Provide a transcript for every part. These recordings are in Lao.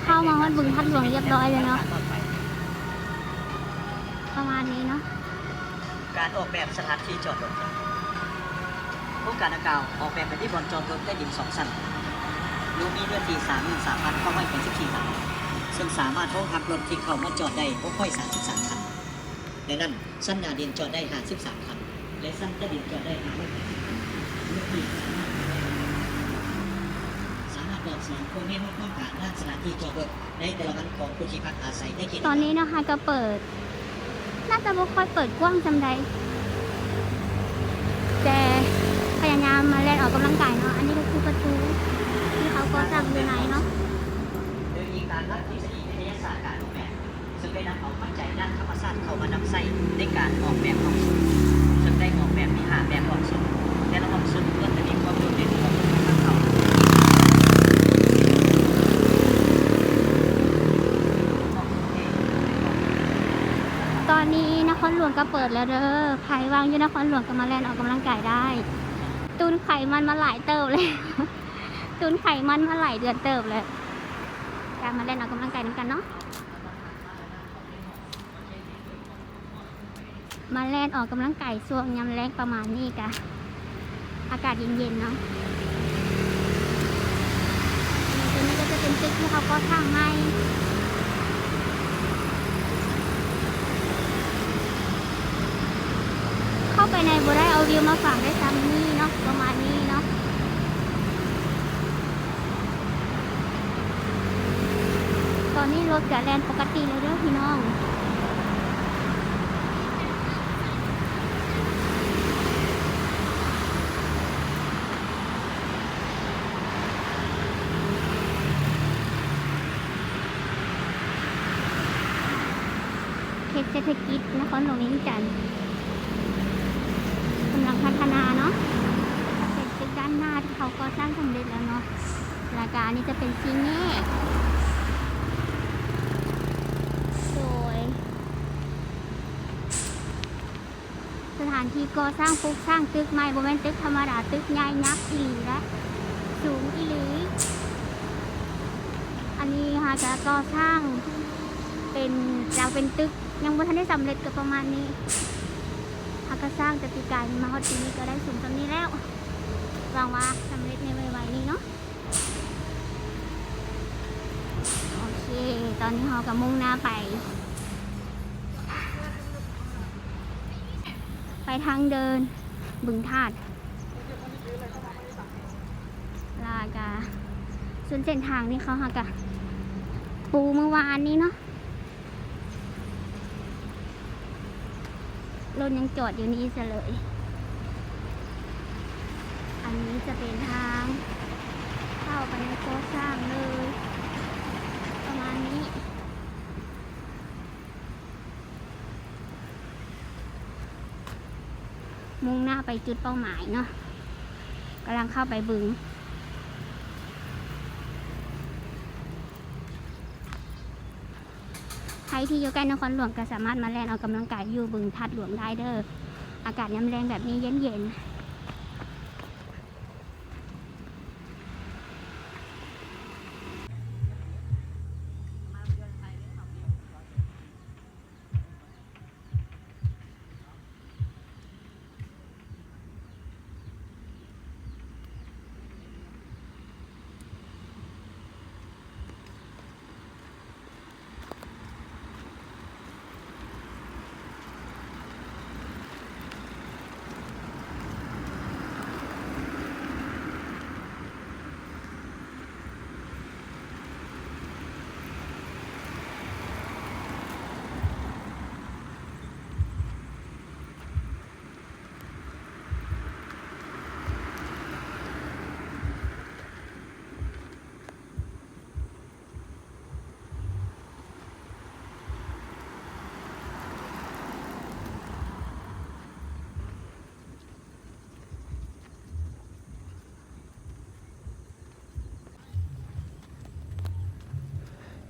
ເຮົາມາຮອດບຶງທາດຫຼວງຮຽບຮ້ອຍແລ້ວເນາະ ປະມານນີ້ເນາະ. ການອອກແບບສະຖານທີ່ຈອດລົດ. ໂຄງການດັ່ງກ່າວອອກແບບໃຫ້ມີບ່ອນຈອດລົດໃຕ້ດິນສອງຊັ້ນ ໂດຍມີເນື້ອທີ່ສາມໝື່ນສາມພັນເກົ້າຮ້ອຍແປດສິບສີ່ຕາລາງ ເຊິ່ງສາມາດຮອງຮັບລົດທີ່ເຂົ້າມາຈອດໄດ້ຫົກຮ້ອຍສາມສິບສາມຄັນ. ດັ່ງນັ້ນ, ຊັ້ນໜ້າດິນຈອດໄດ້ຫ້າສິບສາມຄັນ ແລະ ຊັ້ນໃຕ້ດິນຈອດໄດ້ຫ້າຮ້ອຍແປດສິບຄັນ. ເນື້ອທີ່ສາມາດຕອບສະໜອງຄວາມຮຽກຮ້ອງຕ້ອງການດ້ານສະຖານທີ່ຈອດລົດໃນແຕ່ລະວັນຂອງຜູ້ທີ່ພັກອາໄສໃນເຂດ. ຕອນນີ້ເນາະ ຫາກະເປີດ ໜ້າຈະບໍ່ຄ່ອຍເປີດກວ້າງສ່ຳໃດ ແຕ່ພະຍາຍາມມາແລ່ນອອກກຳລັງກາຍເນາະ. ອັນນີ້ກະຄືປະຕູທີ່ເຂົາກໍ່ສ້າງຢູ່ໃນເນາະ. ໂດຍອີງຕາມຫຼັກທິດສະດີວິທະຍາສາດການອອກແບບ ເຊິ່ງໄດ້ນຳເອົາປັດໄຈດ້ານທຳມະຊາດເຂົ້າມານຳໃຊ້ໃນການອອກແບບຫ້ອງສົມ ເຊິ່ງໄດ້ອອກແບບມີຫ້າແບບຫ້ອງສົມ. ແຕ່ລະຫ້ອງສົມລ້ວນແຕ່ມີຄວາມໂດດເດັ່ນຂອງຕົນເອງ. ຕອນນີ້ນະຄອນຫຼວງກະເປີດແລ້ວເດີ. ໃຜວ່າງຢູ່ນະຄອນຫຼວງກະມາແລ່ນອອກກຳລັງກາຍໄດ້. ຕູນໄຂມັນມາຫຼາຍເຕີບແລ້ວ ຕູນໄຂມັນມາຫຼາຍເດືອນເຕີບແລ້ວ. ກະມາແລ່ນອອກກຳລັງກາຍນຳກັນເນາະ. ມາແລ່ນອອກກຳລັງກາຍຊ່ວງຍາມແລງປະມານນີ້ກະອາກາດເຢັນໆເນາະ. ໂຕນີ້ກະຈະເປັນຕຶກທີ່ເຂົາກໍ່ສ້າງໃໝ່. ເຂົ້າໄປໃນບໍ່ໄດ້ ເອົາວິວມາຝາກໄດ້ຊ່ຳນີ້ເນາະ ປະມານນີ້ເນາະ. ຕອນນີ້ລົດກະແລ່ນປົກກະຕິແລ້ວເດີພີ່ນ້ອງ. ເຂດເສດຖະກິດນະຄອນຫຼວງວຽງຈັນກຳລັງພັດທະນາເນາະ. ເປັນຕຶກດ້ານໜ້າທີ່ເຂົາກໍ່ສ້າງສຳເລັດແລ້ວເນາະ. ລະກະອັນນີ້ຈະເປັນສີ່ແຍກ ໂດຍ ສະຖານທີ່ກໍ່ສ້າງປຸກສ້າງຕຶກໃໝ່ ບໍ່ແມ່ນຕຶກທຳມະດາ ຕຶກໃຫຍ່ຍັກອີ່ຫຼີ ແລະ ສູງອີ່ຫຼີ. ອັນນີ້ຫາກະກໍ່ສ້າງເປັນ ຈະເປັນຕຶກ ຍັງບໍ່ທັນໄດ້ສຳເລັດ ກະປະມານນີ້. ຫາກະສ້າງແຕ່ປີກາຍນີ້ ມາຮອດປີນີ້ກະໄດ້ສູງສ່ຳນີ້ແລ້ວ. ຫວັງວ່າສຳເລັດໃນໄວໆນີ້ເນາະ. ໂອເຄ ຕອນນີ້ເຮົາກະມຸ່ງໜ້າໄປ ໄປທາງເດີ່ນບຶງທາດ. ລະກະສ່ວນເສັ້ນທາງນີ້ເຂົາຫາກະປູມື້ວານນີ້ເນາະ. ລົດຍັງຈອດຢູ່ນີ້ຊະເລີຍ. ອັນນີ້ຈະເປັນທາງເຂົ້າໄປໃນກໍ່ສ້າງເລີຍ ປະມານນີ້. ມຸ່ງໜ້າໄປຈຸດເປົ້າໝາຍເນາະ ກຳລັງເຂົ້າໄປບຶງ. ໃຜທີ່ຢູ່ໃກ້ນະຄອນຫຼວງກະສາມາດມາແລ່ນອອກກຳລັງກາຍຢູ່ບຶງທາດຫຼວງໄດ້ເດີ. ອາກາດຍາມແລງແບບນີ້ເຢັນໆ.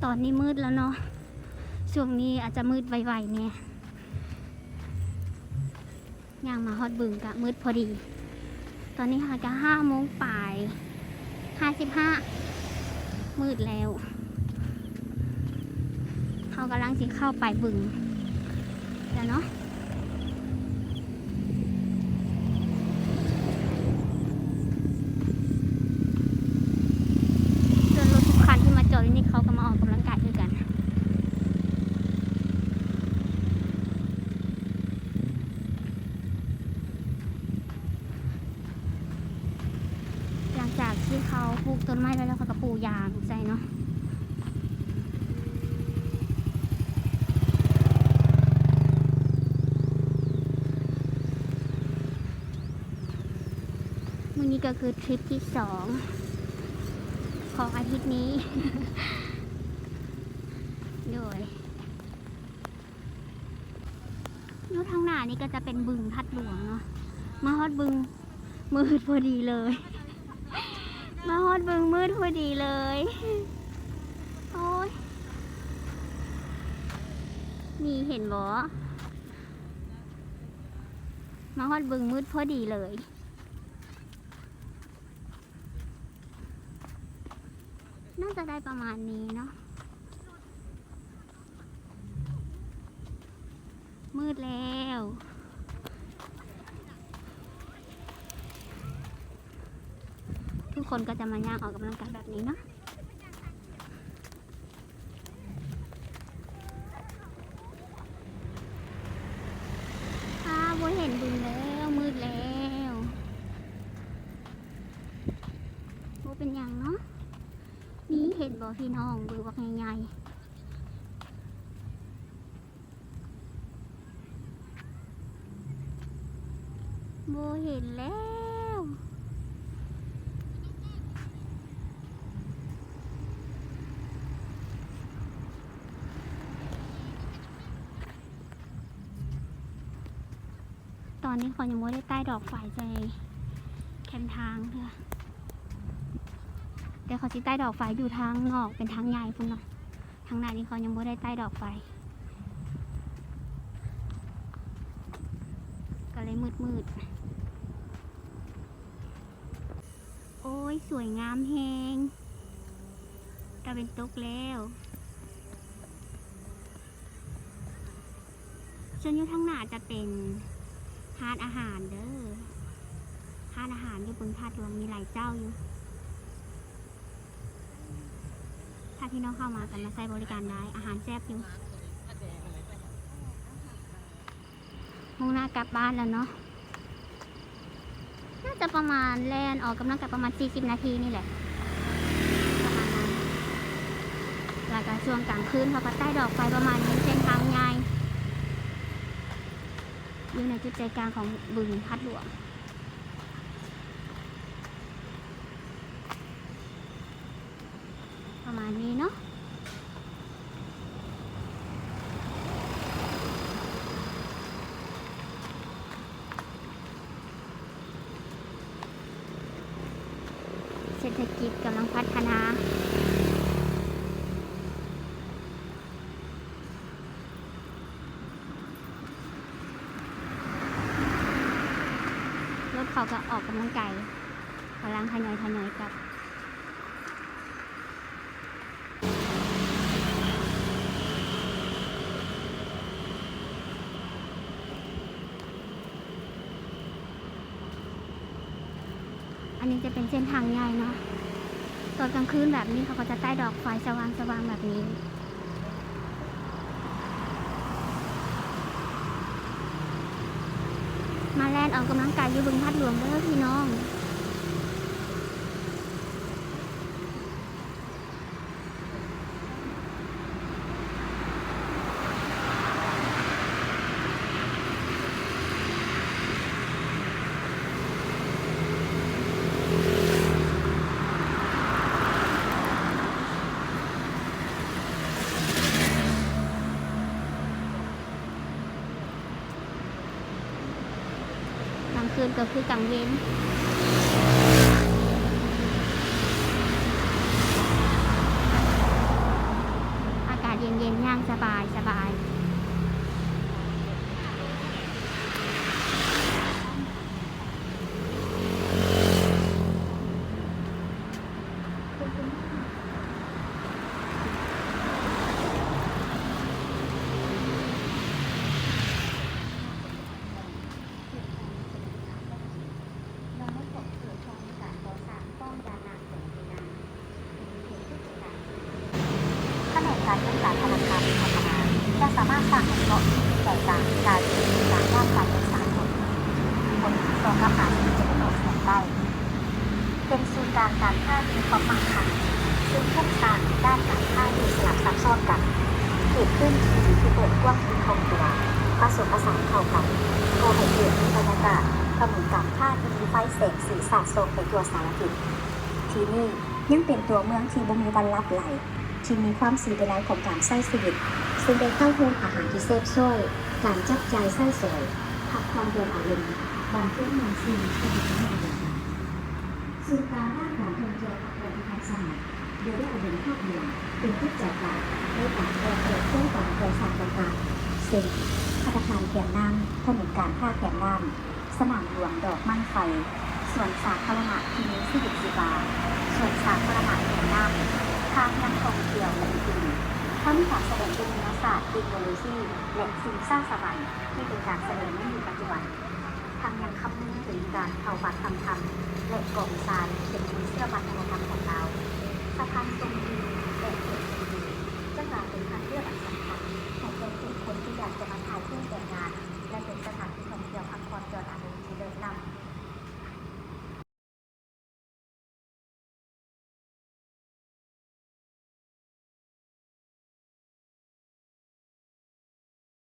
ຕອນນີ້ມືດແລ້ວເນາະ ຊ່ວງນີ້ອາດຈະມືດໄວໆແດ່. ຍ່າງມາຮອດບຶງກະມືດພໍດີ. ຕອນນີ້ຫາກະຫ້າໂມງປາຍ ຫ້າສິບຫ້າ ມືດແລ້ວ. ເຮົາກຳລັງຊິເຂົ້າໄປບຶງແລ້ວເນາະ. ສ່ວນລົດທຸກຄັນທີ່ມາຈອດຢູ່ນີ້ ເຂົາກໍມາອອກກຳລັງກາຍຄືກັນ. ຫຼັງຈາກທີ່ເຂົາປູກຕົ້ນໄມ້ໄວ້ແລ້ວ ເຂົາກໍປູຢາງໃສ່ເນາະ. ມື້ນີ້ກໍຄືທຣິບທີສອງຂອງອາທິດນີ້ ໂດຍ ຢູ່ທາງໜ້ານີ້ກໍຈະເປັນບຶງທາດຫຼວງເນາະ. ມາຮອດບຶງມືດພໍດີເລີຍ ມາຮອດບຶງມືດພໍດີເລີຍ. ໂອ້ຍ ນີ້ເຫັນບໍ່? ມາຮອດບຶງມືດພໍດີເລີຍ. ໜ້າຈະໄດ້ປະມານນີ້ເນາະ. ມືດແລ້ວ ທຸກຄົນກໍຈະມາຍ່າງອອກກຳລັງກາຍແບບນີ້ເນາະ. ອ້າ ບໍ່ເຫັນບຶງແລ້ວ ມືດແລ້ວ. ບໍ່ເປັນຫຍັງເນາະ. ນີ້ເຫັນບໍ່ພີ່ນ້ອງ ບຶງບັກໃຫຍ່ໆ ບໍ່ເຫັນແລ້ວ. ຕອນນີ້ເຂົາຍັງບໍ່ໄດ້ໄຕ້ດອກໄຟໃສ່ແຄມທາງເທື່ອ ແຕ່ເຂົາຊິໄຕ້ດອກໄຟຢູ່ທາງນອກ ເປັນທາງໃຫຍ່ພຸ້ນເນາະ. ທາງໜ້ານີ້ເຂົາຍັງບໍ່ໄດ້ໄຕ້ດອກໄຟ ກໍເລີຍມືດໆ. ໂອ້ຍ ສວຍງາມແຮງ ຕາເວັນຕົກແລ້ວ. ສ່ວນຢູ່ທາງໜ້າຈະເປັນຮ້ານອາຫານເດີ ຮ້ານອາຫານຢູ່ບຶງທາດຫຼວງ ມີຫຼາຍເຈົ້າຢູ່. ຖ້າພີ່ນ້ອງເຂົ້າມາກໍມາໃຊ້ບໍລິການໄດ້ ອາຫານແຊບຢູ່. ມຸ່ງໜ້າກັບບ້ານແລ້ວເນາະ. ໜ້າຈະປະມານ ແລ່ນອອກກຳລັງກາຍປະມານສີ່ສິບນາທີນີ້ແຫຼະ ປະມານນັ້ນ. ແລ້ວກະຊ່ວງກາງຄືນເຂົາກໍໄຕ້ດອກໄຟປະມານນີ້ ເສັ້ນທາງໃຫຍ່ ຢູ່ໃນຈຸດໃຈກາງຂອງບຶງທາດຫຼວງ. ປະມານນີ້ເນາະ. ເສດຖະກິດກຳລັງພັດທະນາ. ລົດເຂົາກໍອອກກຳລັງກາຍ ກຳລັງທະຍອຍໆກັບ. ອັນນີ້ຈະເປັນເສັ້ນທາງໃຫຍ່ເນາະ. ຕອນກາງຄືນແບບນີ້ເຂົາກໍຈະໄຕ້ດອກໄຟສະຫວ່າງໆແບບນີ້. ມາແລ່ນອອກກຳລັງກາຍຢູ່ບຶງທາດຫຼວງເດີພີ່ນ້ອງ. ກາງຄືນກໍຄືກາງເວັນ ອາກາດເຢັນໆ ຍ່າງສະບາຍໆ. ເ ການທະນາຄານແຫ່ງປະເທດໄທ ຈະສາມາດສ້າງອົງປະກອບທີ່ມີໃຈກາງກາຍເປັນສູນກາງດ້ານການເງິນສາກົນ ຜົນຕໍ່ກັບອາຊີພະຕາເວັນອອກສຽງໃຕ້ ເປັນສູນກາງການຄ້າທີ່ມີຄວາມໝັ້ງຄັ່ງ, ເຊິ່ງໂຄງສ້າງດ້ານການຄ້າທີ່ສລັບຊັບຊ້ອນກັນ, ເຂດພື້ນທີ່ທີ່ເປີດກວ້າງທີ່ຄ່ອງຕົວ, ປະສົມປະສານເຂົ້າກັນ, ກໍ່ໃຫ້ເກີດມີບັນຍາກາດຖະໜົນການຄ້າທີ່ມີໄຟແສງສີສາດສ່ອງໄປທົ່ວສາລະທິດ. ທີ່ນີ້ຍັງເປັນຕົວເມືອງທີ່ບໍ່ມີວັນຫຼັບໄຫຼ, ທີ່ມີຄວາມສີວິໄລຂອງການໃຊ້ຊີວິດ, ເຊິ່ງໄດ້ເຕົ້າໂຮມອາຫານທີ່ແຊບຊ້ອຍ, ການຈັບຈ່າຍໃຊ້ສອຍ, ພັກຜ່ອນຢ່ອນອາລົມ, ບັນເທີງມ່ວນຊື່ນ, ສະໜຸກສະໜານກັນໄປ. ສູນກາງດ້ານການທ່ອງທ່ຽວພັກຜ່ອນທີ່ທັນສະໄໝ, ໂດຍໄດ້ອາລົມພາບລວມເປັນຈິດໃຈກາງໃນການກໍ່ເຕີບໂຕການກໍ່ສ້າງຕ່າງໆ ເຊັ່ນ ພັດຕາຄານແຄມນ້ຳ, ຖະໜົນການຄ້າແຄມນ້ຳ, ສະໜາມຫຼວງດອກບັ້ງໄຟ, ສວນສາທາລະນະທີ່ມີຊີວິດຊີວາ, ສວນສາທາລະນະແຄມນ້ຳ, ທ່າເຮືອນທ່ອງທ່ຽວ ແລະ ອື່ນໆ. ທັງມີການສະແດງເຖິງວິທະຍາສາດ, ເທັກໂນໂລຊີ ແລະ ຊິງຊ້າສະຫວັນ ທີ່ເປັນການສະແດງໃນຍຸກປັດຈຸບັນ, ທັງຍັງຄຳນຶງເຖິງການເຜົາຟາງທຳທຳ ແລະ ກອງຊາຍເປັນມູນເຊື້ອວັດທະນະທຳຂອງລາວ. ສະພານຊົມວິວ ແລະ ສວນຊົມວິວ ຈະກາຍເປັນ